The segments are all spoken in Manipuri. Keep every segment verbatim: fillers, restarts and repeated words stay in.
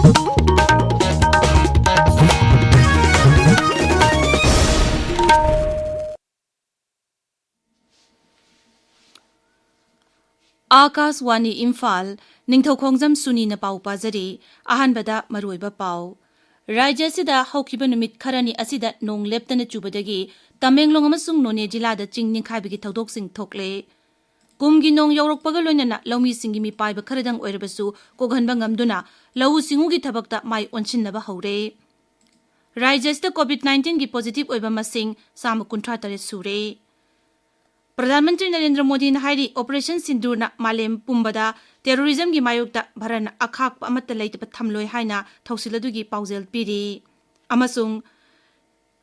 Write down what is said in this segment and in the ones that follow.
ꯑꯥꯀꯥꯁꯋꯥꯅꯤ ꯏꯝꯐꯥꯜ, ꯅꯤꯡꯊꯧꯈꯣꯡꯖꯝ ꯁꯨꯅꯤꯅ ꯄꯥꯎ ꯄꯥꯖꯔꯤ꯫ ꯑꯍꯥꯟꯕꯗ ꯃꯔꯨꯑꯣꯏꯕ ꯄꯥꯎ꯫ ꯔꯥꯖ꯭ꯌ ꯑꯁꯤꯗ ꯍꯧꯈꯤꯕ ꯅꯨꯃꯤꯠ ꯈꯔꯅꯤ ꯑꯁꯤꯗ ꯅꯣꯡ ꯂꯦꯞꯇꯅ ꯆꯨꯕꯗꯒꯤ ꯇꯃꯦꯡꯂꯣꯡ ꯑꯃꯁꯨꯡ ꯅꯣꯅꯦ ꯖꯤꯂꯥꯗ ꯆꯤꯡ ꯅꯤꯡꯈꯥꯏꯕꯒꯤ ꯊꯧꯗꯣꯛꯁꯤꯡ ꯊꯣꯛꯂꯦ꯫ ꯀꯨꯝꯒꯤ ꯅꯣꯡ ꯌꯧꯔꯛꯄꯒ ꯂꯣꯏꯅꯅ ꯂꯧꯃꯤꯁꯤꯡꯒꯤ ꯃꯤꯄꯥꯏꯕ ꯈꯔꯗꯪ ꯑꯣꯏꯔꯕꯁꯨ ꯀꯣꯛꯍꯟꯕ ꯉꯝꯗꯨꯅ ꯂꯧꯎ ꯁꯤꯡꯎꯒꯤ ꯊꯕꯛꯇ ꯃꯥꯏ ꯑꯣꯟꯁꯤꯟꯅꯕ ꯍꯧꯔꯦ꯫ ꯔꯥꯖ꯭ꯌ ꯑꯁꯤꯗ COVID nineteenꯒꯤ positive ꯑꯣꯏꯕ ꯃꯁꯤꯡ ꯆꯥꯝꯃ ꯀꯨꯟꯊ꯭ꯔꯥ ꯇꯔꯦꯠ ꯁꯨꯔꯦ꯫ ꯄ꯭ꯔꯙꯥꯟ ꯃꯟꯇ꯭ꯔꯤ ꯅꯔꯦꯟꯗ꯭ꯔ ꯃꯣꯗꯤꯅ ꯍꯥꯏꯔꯤ, Operation ꯁꯤꯟꯗꯨꯔꯅ ꯃꯥꯂꯦꯝ ꯄꯨꯝꯕꯗ terrorismꯒꯤ ꯃꯥꯌꯣꯛꯇ ꯚꯥꯔꯠꯅ ꯑꯈꯥꯛꯄ ꯑꯃꯠꯇ ꯂꯩꯇꯕ ꯊꯝꯂꯣꯏ ꯍꯥꯏꯅ ꯊꯧꯁꯤꯜ ꯑꯗꯨꯒꯤ ꯄꯥꯎꯖꯦꯜ ꯄꯤꯔꯤ꯫ ꯑꯃꯁꯨꯡ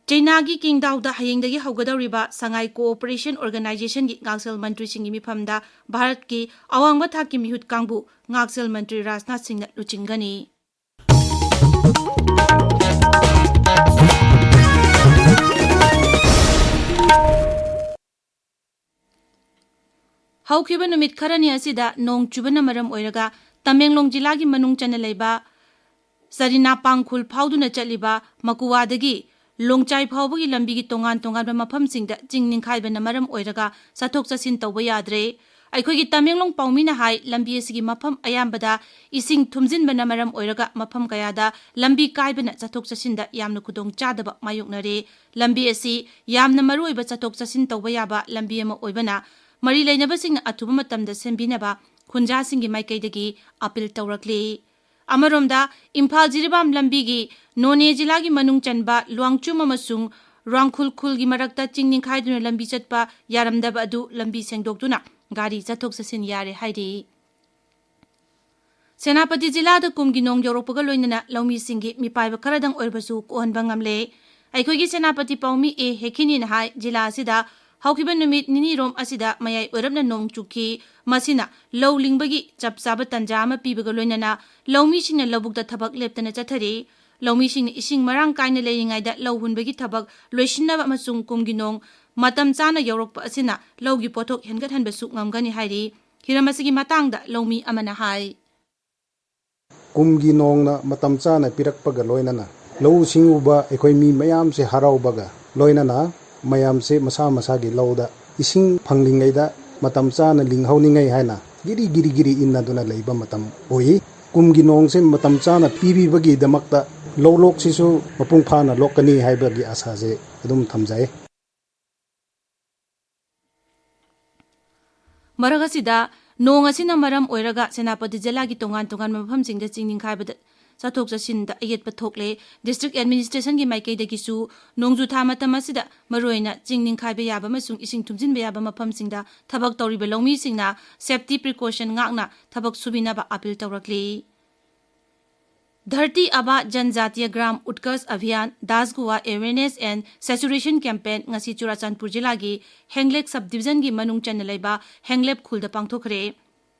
ꯆꯩꯅꯥꯒꯤ ꯀꯤꯡꯗꯥꯎꯗ ꯍꯌꯦꯡꯗꯒꯤ ꯍꯧꯒꯗꯧꯔꯤꯕ Shanghai Cooperation Organizationꯒꯤ ꯉꯥꯛꯁꯦꯜ ꯃꯟꯇ꯭ꯔꯤꯁꯤꯡꯒꯤ ꯃꯤꯐꯝꯗ ꯚꯥꯔꯠꯀꯤ ꯑꯋꯥꯡꯕ ꯊꯥꯛꯀꯤ ꯃꯤꯍꯨꯠ ꯀꯥꯡꯕꯨ ꯉꯥꯛꯁꯦꯜ ꯃꯟꯇ꯭ꯔꯤ ꯔꯥꯖꯅꯥꯊ ꯁꯤꯡꯅ ꯂꯨꯆꯤꯡꯒꯅꯤ꯫ ꯍꯧꯈꯤꯕ ꯅꯨꯃꯤꯠ ꯈꯔꯅꯤ ꯑꯁꯤꯗ ꯅꯣꯡ ꯆꯨꯕꯅ ꯃꯔꯝ ꯑꯣꯏꯔꯒ ꯇꯃꯦꯡꯂꯣꯡ ꯖꯤꯂꯥꯒꯤ ꯃꯅꯨꯡ ꯆꯟꯅ ꯂꯩꯕ ꯁꯔꯤꯅꯥ ꯄꯥꯡꯈꯨꯜ ꯐꯥꯎꯗꯨꯅ ꯆꯠꯂꯤꯕ ꯃꯀꯨꯋꯥꯗꯒꯤ ꯂꯣꯡꯆꯥꯏ ꯐꯥꯎꯕꯒꯤ ꯂꯝꯕꯤꯒꯤ ꯇꯣꯉꯥꯟ ꯇꯣꯉꯥꯟꯕ ꯃꯐꯝꯁꯤꯡꯗ ꯆꯤꯡ ꯅꯤꯡꯈꯥꯏꯕꯅ ꯃꯔꯝ ꯑꯣꯏꯔꯒ ꯆꯠꯊꯣꯛ ꯆꯠꯁꯤꯟ ꯇꯧꯕ ꯌꯥꯗ꯭ꯔꯦ꯫ ꯑꯩꯈꯣꯏꯒꯤ ꯇꯃꯦꯡꯂꯣꯡ ꯄꯥꯎꯃꯤꯅ ꯍꯥꯏ, ꯂꯝꯕꯤ ꯑꯁꯤꯒꯤ ꯃꯐꯝ ꯑꯌꯥꯝꯕꯗ ꯏꯁꯤꯡ ꯊꯨꯝꯖꯤꯟꯕꯅ ꯃꯔꯝ ꯑꯣꯏꯔꯒ ꯃꯐꯝ ꯀꯌꯥꯗ ꯂꯝꯕꯤ ꯀꯥꯏꯕꯅ ꯆꯠꯊꯣꯛ ꯆꯠꯁꯤꯟꯗ ꯌꯥꯝꯅ ꯈꯨꯗꯣꯡ ꯆꯥꯗꯕ ꯃꯥꯌꯣꯛꯅꯔꯦ꯫ ꯂꯝꯕꯤ ꯑꯁꯤ ꯌꯥꯝꯅ ꯃꯔꯨꯑꯣꯏꯕ ꯆꯠꯊꯣꯛ ꯆꯠꯁꯤꯟ ꯇꯧꯕ ꯌꯥꯕ ꯂꯝꯕꯤ ꯑꯃ ꯑꯣꯏꯕꯅ, ꯃꯔꯤ ꯂꯩꯅꯕꯁꯤꯡꯅ ꯑꯊꯨꯕ ꯃꯇꯝꯗ ꯁꯦꯝꯕꯤꯅꯕ ꯈꯨꯟꯖꯥꯁꯤꯡꯒꯤ ꯃꯥꯏꯀꯩꯗꯒꯤ ꯑꯄꯤꯜ ꯇꯧꯔꯛꯂꯤ꯫ ꯑꯃꯔꯣꯝꯗ, ꯏꯝꯐꯥꯜ ꯖꯤꯔꯤꯕꯥꯝ ꯂꯝꯕꯤꯒꯤ ꯅꯣꯅꯦ ꯖꯤꯂꯥꯒꯤ ꯃꯅꯨꯡ ꯆꯟꯕ ꯂꯨꯋꯥꯡꯆꯨꯝ ꯑꯃꯁꯨꯡ ꯔꯣꯡꯈꯨꯜ ꯈꯨꯜꯒꯤ ꯃꯔꯛꯇ ꯆꯤꯡ ꯅꯤꯡꯈꯥꯏꯗꯨꯅ ꯂꯝꯕꯤ ꯆꯠꯄ ꯌꯥꯔꯝꯗꯕ ꯑꯗꯨ ꯂꯝꯕꯤ ꯁꯦꯡꯗꯣꯛꯇꯨꯅ ꯒꯥꯔꯤ ꯆꯠꯊꯣꯛ ꯆꯠꯁꯤꯟ ꯌꯥꯔꯦ ꯍꯥꯏꯔꯤ꯫ ꯁꯦꯅꯥꯄꯇꯤ ꯖꯤꯂꯥꯗ ꯀꯨꯝꯒꯤ ꯅꯣꯡ ꯌꯧꯔꯛꯄꯒ ꯂꯣꯏꯅꯅ ꯂꯧꯃꯤꯁꯤꯡꯒꯤ ꯃꯤꯄꯥꯏꯕ ꯈꯔꯗꯪ ꯑꯣꯏꯔꯕꯁꯨ ꯀꯣꯛꯍꯟꯕ ꯉꯝꯂꯦ꯫ ꯑꯩꯈꯣꯏꯒꯤ ꯁꯦꯅꯥꯄꯇꯤ ꯄꯥꯎꯃꯤ ꯑꯦ ꯍꯦꯈꯤꯅꯤꯅ ꯍꯥꯏ, ꯖꯤꯂꯥ ꯑꯁꯤꯗ ꯍꯧꯈꯤꯕ ꯅꯨꯃꯤꯠ ꯅꯤꯅꯤꯔꯣꯝ ꯑꯁꯤꯗ ꯃꯌꯥꯏ ꯑꯣꯏꯔꯞꯅ ꯅꯣꯡ ꯆꯨꯈꯤ꯫ ꯃꯁꯤꯅ ꯂꯧ ꯂꯤꯡꯕꯒꯤ ꯆꯞ ꯆꯥꯕ ꯇꯥꯟꯖꯥ ꯑꯃ ꯄꯤꯕꯒ ꯂꯣꯏꯅꯅ ꯂꯧꯃꯤꯁꯤꯡꯅ ꯂꯧꯕꯨꯛꯇ ꯊꯕꯛ ꯂꯦꯞꯇꯅ ꯆꯠꯊꯔꯤ꯫ ꯂꯧꯃꯤꯁꯤꯡꯅ ꯏꯁꯤꯡ ꯃꯔꯥꯡ ꯀꯥꯏꯅ ꯂꯩꯔꯤꯉꯩꯗ ꯂꯧ ꯍꯨꯟꯕꯒꯤ ꯊꯕꯛ ꯂꯣꯏꯁꯤꯟꯅꯕ ꯑꯃꯁꯨꯡ ꯀꯨꯝꯒꯤ ꯅꯣꯡ ꯃꯇꯝ ꯆꯥꯅ ꯌꯧꯔꯛꯄ ꯑꯁꯤꯅ ꯂꯧꯒꯤ ꯄꯣꯠꯊꯣꯛ ꯍꯦꯟꯒꯠꯍꯟꯕꯁꯨ ꯉꯝꯒꯅꯤ ꯍꯥꯏꯔꯤ꯫ ꯍꯤꯔꯝ ꯑꯁꯤꯒꯤ ꯃꯇꯥꯡꯗ ꯂꯧꯃꯤ ꯑꯃꯅ ꯍꯥꯏ꯫ ꯀꯨꯝꯒꯤ ꯅꯣꯡꯅ ꯃꯇꯝ ꯆꯥꯅ ꯄꯤꯔꯛꯄꯒ ꯂꯣꯏꯅꯅ ꯂꯧꯎ ꯁꯤꯡꯎꯕ ꯑꯩꯈꯣꯏ ꯃꯤ ꯃꯌꯥꯝꯁꯦ ꯍꯔꯥꯎꯕꯒ ꯂꯣꯏꯅꯅ ꯃꯌꯥꯝꯁꯦ ꯃꯁꯥ ꯃꯁꯥꯒꯤ ꯂꯧꯗ ꯏꯁꯤꯡ ꯐꯪꯂꯤꯉꯩꯗ ꯃꯇꯝ ꯆꯥꯅ ꯂꯤꯡꯍꯧꯅꯤꯡꯉꯩ ꯍꯥꯏꯅ ꯒꯤꯔꯤ ꯒꯤꯔꯤ ꯒꯤꯔꯤ ꯏꯟꯅꯗꯨꯅ ꯂꯩꯕ ꯃꯇꯝ ꯑꯣꯏ꯫ ꯀꯨꯝꯒꯤ ꯅꯣꯡꯁꯦ ꯃꯇꯝ ꯆꯥꯅ ꯄꯤꯕꯤꯕꯒꯤꯗꯃꯛꯇ ꯂꯧꯂꯣꯛꯁꯤꯁꯨ ꯃꯄꯨꯡ ꯐꯥꯅ ꯂꯣꯛꯀꯅꯤ ꯍꯥꯏꯕꯒꯤ ꯑꯁꯥꯁꯦ ꯑꯗꯨꯝ ꯊꯝꯖꯩ꯫ ꯃꯔꯛ ꯑꯁꯤꯗ, ꯅꯣꯡ ꯑꯁꯤꯅ ꯃꯔꯝ ꯑꯣꯏꯔꯒ ꯁꯦꯅꯥꯄꯇꯤ ꯖꯤꯂꯥꯒꯤ ꯇꯣꯉꯥꯟ ꯇꯣꯉꯥꯟꯕ ꯃꯐꯝꯁꯤꯡꯗ ꯆꯤꯡ ꯅꯤꯡꯈꯥꯏꯕꯗ ꯆꯠꯊꯣꯛ ꯆꯠꯁꯤꯟꯗ ꯑꯌꯦꯠꯄ ꯊꯣꯛꯂꯦ꯫ ꯗꯤꯁꯇ꯭ꯔꯤꯛ ꯑꯦꯗꯃꯤꯅꯤꯁꯇ꯭ꯔꯦꯁꯟꯒꯤ ꯃꯥꯏꯀꯩꯗꯒꯤꯁꯨ ꯅꯣꯡꯖꯨ ꯊꯥ ꯃꯇꯝ ꯑꯁꯤꯗ ꯃꯔꯨꯑꯣꯏꯅ ꯆꯤꯡ ꯅꯤꯡꯈꯥꯏꯕ ꯌꯥꯕ ꯑꯃꯁꯨꯡ ꯏꯁꯤꯡ ꯊꯨꯝꯖꯤꯟꯕ ꯌꯥꯕ ꯃꯐꯝꯁꯤꯡꯗ ꯊꯕꯛ ꯇꯧꯔꯤꯕ ꯂꯧꯃꯤꯁꯤꯡꯅ ꯁꯦꯐꯇꯤ ꯄ꯭ꯔꯤꯀꯣꯁꯟ ꯉꯥꯛꯅ ꯊꯕꯛ ꯁꯨꯕꯤꯅꯕ ꯑꯄꯤꯜ ꯇꯧꯔꯛꯂꯤ꯫ Dharti Aaba Janjatiya Gram Utkarsh Abhiyan, DAJGUA awareness and saturation campaign ꯉꯁꯤ ꯆꯨꯔꯥꯆꯥꯟꯄꯨꯔ ꯖꯤꯂꯥꯒꯤ ꯍꯦꯡꯂꯦꯛ ꯁꯕ ꯗꯤꯕꯤꯖꯟꯒꯤ ꯃꯅꯨꯡ ꯆꯟꯅ ꯂꯩꯕ ꯍꯦꯡꯂꯦꯞ ꯈꯨꯜꯗ ꯄꯥꯡꯊꯣꯛꯈ꯭ꯔꯦ꯫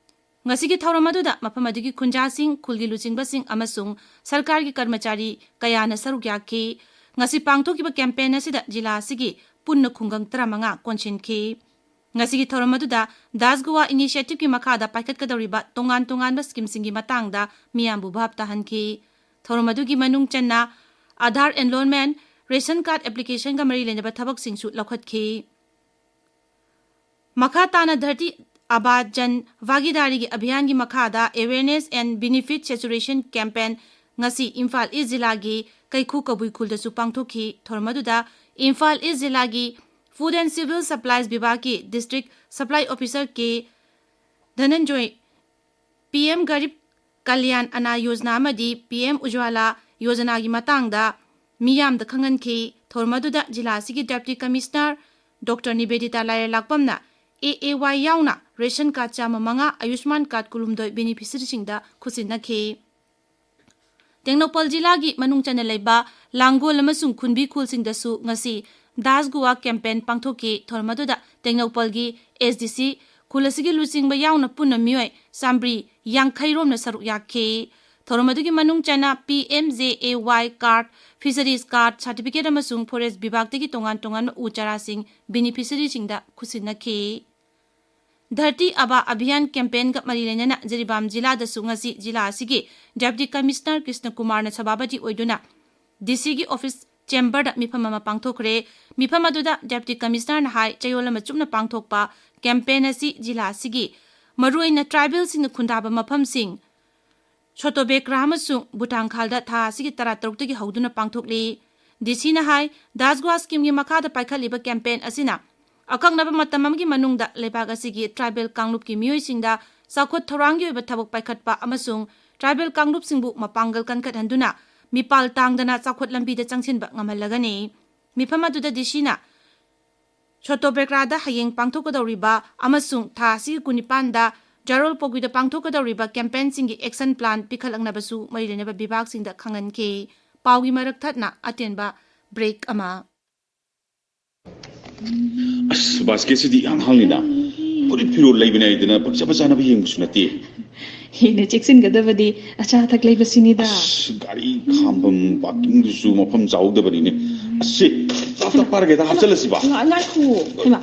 ꯉꯁꯤꯒꯤ ꯊꯧꯔꯝ ꯑꯗꯨꯗ ꯃꯐꯝ ꯑꯗꯨꯒꯤ ꯈꯨꯟꯖꯥꯁꯤꯡ, ꯈꯨꯜꯒꯤ ꯂꯨꯆꯤꯡꯕꯁꯤꯡ ꯑꯃꯁꯨꯡ ꯁꯔꯀꯥꯔꯒꯤ ꯀꯔꯃꯆꯥꯔꯤ ꯀꯌꯥꯅ ꯁꯔꯨꯛ ꯌꯥꯈꯤ꯫ ꯉꯁꯤ ꯄꯥꯡꯊꯣꯛꯈꯤꯕ ꯀꯦꯝꯄꯦꯟ ꯑꯁꯤꯗ ꯖꯤꯂꯥ ꯑꯁꯤꯒꯤ ꯄꯨꯟꯅ ꯈꯨꯡꯒꯪ ꯇꯔꯥꯃꯉꯥ ꯀꯣꯟꯁꯤꯟꯈꯤ꯫ ꯉꯁꯤꯒꯤ ꯊꯧꯔꯝ ꯑꯗꯨꯗ ꯗꯥꯁꯒꯨꯋꯥ ꯏꯅꯤꯁꯤꯌꯦꯇꯤꯚꯀꯤ ꯃꯈꯥꯗ ꯄꯥꯏꯈꯠꯀꯗꯧꯔꯤꯕ ꯇꯣꯉꯥꯟ ꯇꯣꯉꯥꯟꯕ ꯁ꯭ꯀꯤꯝꯁꯤꯡꯒꯤ ꯃꯇꯥꯡꯗ ꯃꯤꯌꯥꯝꯕꯨ ꯚꯥꯞ ꯇꯥꯍꯟꯈꯤ꯫ ꯊꯧꯔꯝ ꯑꯗꯨꯒꯤ ꯃꯅꯨꯡ ꯆꯟꯅ ꯑꯥꯙꯥꯔ ꯑꯦꯟꯔꯣꯜꯃꯦꯟ, ꯔꯦꯁꯟ ꯀꯥꯔꯗ ꯑꯦꯄ꯭ꯂꯤꯀꯦꯁꯟꯒ ꯃꯔꯤ ꯂꯩꯅꯕ ꯊꯕꯛꯁꯤꯡꯁꯨ ꯂꯧꯈꯠꯈꯤ꯫ ꯃꯈꯥ ꯇꯥꯅ ꯙꯔꯇꯤ ꯑꯥꯕꯥ ꯖꯟ ꯚꯥꯒꯤꯗꯥꯔꯤꯒꯤ ꯑꯚꯤꯌꯥꯟꯒꯤ ꯃꯈꯥꯗ awareness and benefit saturation campaign ꯉꯁꯤ ꯏꯝꯐꯥꯜ ꯏꯁ ꯖꯤꯂꯥꯒꯤ ꯀꯩꯈꯨ ꯀꯕꯨꯏ ꯈꯨꯜꯗꯁꯨ ꯄꯥꯡꯊꯣꯛꯈꯤ꯫ ꯊꯧꯔꯝ ꯑꯗꯨꯗ ꯏꯝꯐꯥꯜ ꯏꯁ ꯖꯤꯂꯥꯒꯤ ꯐꯨꯗ ꯑꯦꯟ ꯁꯤꯚꯤꯜ ꯁꯄ꯭ꯂꯥꯏꯁ ꯕꯤꯚꯥꯒꯀꯤ district supply officer K Dhananjoy P M Garib Kalyan Anna Yojana ꯑꯃꯗꯤ ꯄꯤ ꯑꯦꯝ ꯎꯖ꯭ꯋꯥꯂꯥ ꯌꯣꯖꯅꯥꯒꯤ ꯃꯇꯥꯡꯗ ꯃꯤꯌꯥꯝꯗ ꯈꯪꯍꯟꯈꯤ꯫ ꯊꯧꯔꯝ ꯑꯗꯨꯗ ꯖꯤꯂꯥ ꯑꯁꯤꯒꯤ ꯗꯦꯄ꯭ꯌꯨꯇꯤ ꯀꯃꯤꯁꯅꯔ ꯗꯣꯛꯇꯔ ꯅꯤꯕꯦꯗꯤꯇꯥ ꯂꯥꯏꯔꯦꯂꯥꯛꯄꯝꯅ ꯑꯦ ꯑꯦ ꯋꯥꯏ ꯌꯥꯎꯅ ꯔꯦꯁꯟ ꯀꯥꯔꯗ ꯆꯥꯝꯃ ꯃꯉꯥ, ꯑꯌꯨꯁꯃꯥꯟ ꯀꯥꯔꯗ ꯀꯨꯟꯍꯨꯝꯗꯣꯏ ꯕꯦꯅꯤꯐꯤꯁꯔꯤꯁꯤꯡꯗ ꯈꯨꯠꯁꯤꯟꯅꯈꯤ꯫ ꯇꯦꯡꯅꯧꯄꯜ ꯖꯤꯂꯥꯒꯤ ꯃꯅꯨꯡ ꯆꯟꯅ ꯂꯩꯕ ꯂꯥꯡꯒꯣꯜ ꯑꯃꯁꯨꯡ ꯈꯨꯟꯕꯤ ꯈꯨꯜꯁꯤꯡꯗꯁꯨ ꯉꯁꯤ ꯗꯥꯁꯒꯨꯋꯥ ꯀꯦꯝꯄꯦꯟ ꯄꯥꯡꯊꯣꯛꯈꯤ꯫ ꯊꯧꯔꯝ ꯑꯗꯨꯗ ꯇꯦꯡꯅꯧꯄꯜꯒꯤ ꯑꯦꯁ ꯗꯤ ꯁꯤ, ꯈꯨꯜ ꯑꯁꯤꯒꯤ ꯂꯨꯆꯤꯡꯕ ꯌꯥꯎꯅ ꯄꯨꯟꯅ ꯃꯤꯑꯣꯏ ꯆꯥꯃꯔꯤ ꯌꯥꯡꯈꯩ ꯔꯣꯝꯅ ꯁꯔꯨꯛ ꯌꯥꯈꯤ꯫ ꯊꯧꯔꯝ ꯑꯗꯨꯒꯤ ꯃꯅꯨꯡ ꯆꯟꯅ ꯄꯤ ꯑꯦꯝ ꯖꯦ ꯑꯦ ꯋꯥꯏ ꯀꯥꯔꯗ, ꯐꯤꯁꯔꯤꯁ ꯀꯥꯔꯗ, ꯁꯥꯔꯇꯤꯐꯤꯀꯦꯠ ꯑꯃꯁꯨꯡ ꯐꯣꯔꯦꯁ ꯕꯤꯚꯥꯒꯇꯒꯤ ꯇꯣꯉꯥꯟ ꯇꯣꯉꯥꯟꯕ ꯎ ꯆꯥꯔꯥꯁꯤꯡ ꯕꯦꯅꯤꯐꯤꯁꯔꯤꯁꯤꯡꯗ ꯈꯨꯠꯁꯤꯟꯅꯈꯤ꯫ ꯙꯔꯇꯤ ꯑꯥꯕꯥ ꯑꯚꯤꯌꯥꯟ ꯀꯦꯝꯄꯦꯟꯒ ꯃꯔꯤ ꯂꯩꯅꯅ ꯖꯤꯔꯤꯕꯥꯝ ꯖꯤꯂꯥꯗꯁꯨ ꯉꯁꯤ ꯖꯤꯂꯥ ꯑꯁꯤꯒꯤ ꯗꯦꯄ꯭ꯌꯨꯇꯤ ꯀꯃꯤꯁꯅꯔ ꯀ꯭ꯔꯤꯁꯅ ꯀꯨꯃꯥꯔꯅ ꯁꯚꯥꯄꯇꯤ ꯑꯣꯏꯗꯨꯅ ꯗꯤ ꯁꯤꯒꯤ ꯑꯣꯐꯤꯁ ꯆꯦꯝꯕꯔꯗ ꯃꯤꯐꯝ ꯑꯃ ꯄꯥꯡꯊꯣꯛꯈ꯭ꯔꯦ꯫ ꯃꯤꯐꯝ ꯑꯗꯨꯗ ꯗꯦꯄ꯭ꯌꯨꯇꯤ ꯀꯃꯤꯁꯅꯔꯅ ꯍꯥꯏ, ꯆꯌꯣꯜ ꯑꯃ ꯆꯨꯞꯅ ꯄꯥꯡꯊꯣꯛꯄ ꯀꯦꯝꯄꯦꯟ ꯑꯁꯤ ꯖꯤꯂꯥ ꯑꯁꯤꯒꯤ ꯃꯔꯨꯑꯣꯏꯅ ꯇ꯭ꯔꯥꯏꯕꯦꯜꯁꯤꯡꯅ ꯈꯨꯟꯗꯥꯕ ꯃꯐꯝꯁꯤꯡ ꯁꯣꯇꯣꯕꯦꯀ꯭ꯔꯥ ꯑꯃꯁꯨꯡ ꯚꯨꯇꯥꯡꯈꯥꯜꯗ ꯊꯥ ꯑꯁꯤꯒꯤ ꯇꯔꯥꯇꯔꯨꯛꯇꯒꯤ ꯍꯧꯗꯨꯅ ꯄꯥꯡꯊꯣꯛꯂꯤ꯫ ꯗꯤ ꯁꯤꯅ ꯍꯥꯏ, ꯗꯥꯁꯒꯨꯋꯥ ꯁ꯭ꯀꯤꯝꯒꯤ ꯃꯈꯥꯗ ꯄꯥꯏꯈꯠꯂꯤꯕ ꯀꯦꯝꯄꯦꯟ ꯑꯁꯤꯅ ꯑꯀꯛꯅꯕ ꯃꯇꯝ ꯑꯃꯒꯤ ꯃꯅꯨꯡꯗ ꯂꯩꯕꯥꯛ ꯑꯁꯤꯒꯤ ꯇ꯭ꯔꯥꯏꯕꯦꯜ ꯀꯥꯡꯂꯨꯞꯀꯤ ꯃꯤꯑꯣꯏꯁꯤꯡꯗ ꯆꯥꯎꯈꯠ ꯊꯧꯔꯥꯡꯒꯤ ꯑꯣꯏꯕ ꯊꯕꯛ ꯄꯥꯏꯈꯠꯄ ꯑꯃꯁꯨꯡ ꯇ꯭ꯔꯥꯏꯕꯦꯜ ꯀꯥꯡꯂꯨꯞꯁꯤꯡꯕꯨ ꯃꯄꯥꯡꯒꯜ ꯀꯟꯈꯠꯍꯟꯗꯨꯅ ꯃꯤꯄꯥꯜ ꯇꯥꯡꯗꯅ ꯆꯥꯎꯈꯠ ꯂꯝꯕꯤꯗ ꯆꯪꯁꯤꯟꯕ ꯉꯝꯍꯜꯂꯒꯅꯤ꯫ ꯃꯤꯐꯝ ꯑꯗꯨꯗ ꯗꯤ ꯁꯤꯅ ꯁꯣꯇꯣꯕꯦꯀ꯭ꯔꯥꯗ ꯍꯌꯦꯡ ꯄꯥꯡꯊꯣꯛꯀꯗꯧꯔꯤꯕ ꯑꯃꯁꯨꯡ ꯊꯥ ꯑꯁꯤꯒꯤ ꯀꯨꯟꯅꯤꯄꯥꯟꯗ ꯖꯥꯔꯣꯜ ꯄꯣꯒꯨꯏꯗ ꯄꯥꯡꯊꯣꯛꯀꯗꯧꯔꯤꯕ ꯀꯦꯝꯄꯦꯟꯁꯤꯡꯒꯤ ꯑꯦꯛꯁꯟ ꯄ꯭ꯂꯥꯟ ꯄꯤꯈꯠꯂꯛꯅꯕꯁꯨ ꯃꯔꯤ ꯂꯩꯅꯕ ꯕꯤꯚꯥꯒꯁꯤꯡꯗ ꯈꯪꯍꯟꯈꯤ꯫ ꯄꯥꯎꯒꯤ ꯃꯔꯛ ꯊꯠꯅ ꯑꯇꯦꯟꯕ ꯕ꯭ꯔꯦꯛ ꯑꯃ꯫ ꯑꯁ, ꯕꯥꯁꯀꯦꯠꯁꯤꯗꯤ ꯏꯍꯥꯡ ꯍꯥꯡꯉꯤꯅ꯫ ꯐꯨꯔꯤꯠ ꯐꯤꯔꯣꯜ ꯂꯩꯕꯅꯦ ꯍꯥꯏꯗꯅ ꯄꯪꯆꯥ ꯄꯪꯆꯥꯅꯕ ꯌꯦꯡꯕꯁꯨ ꯅꯠꯇꯦ꯫ ꯍꯦꯟꯅ ꯆꯦꯛꯁꯤꯟꯒꯗꯕꯗꯤ ꯑꯆꯥ ꯑꯊꯛ ꯂꯩꯕꯁꯤꯅꯤꯗ꯫ ꯑꯁ, ꯒꯥꯔꯤ ꯈꯥꯝꯐꯝ ꯄꯥꯔꯀꯤꯡꯗꯨꯁꯨ ꯃꯐꯝ ꯆꯥꯍꯧꯗꯕꯅꯤꯅꯦ꯫ ꯑꯁꯤ ꯇꯞ ꯇꯞ ꯄꯥꯔꯒꯦꯗ ꯍꯥꯞꯆꯜꯂꯁꯤꯕ꯫ ꯉꯥꯏ- ꯉꯥꯏꯈꯣ꯫ ꯍꯩꯃꯥ,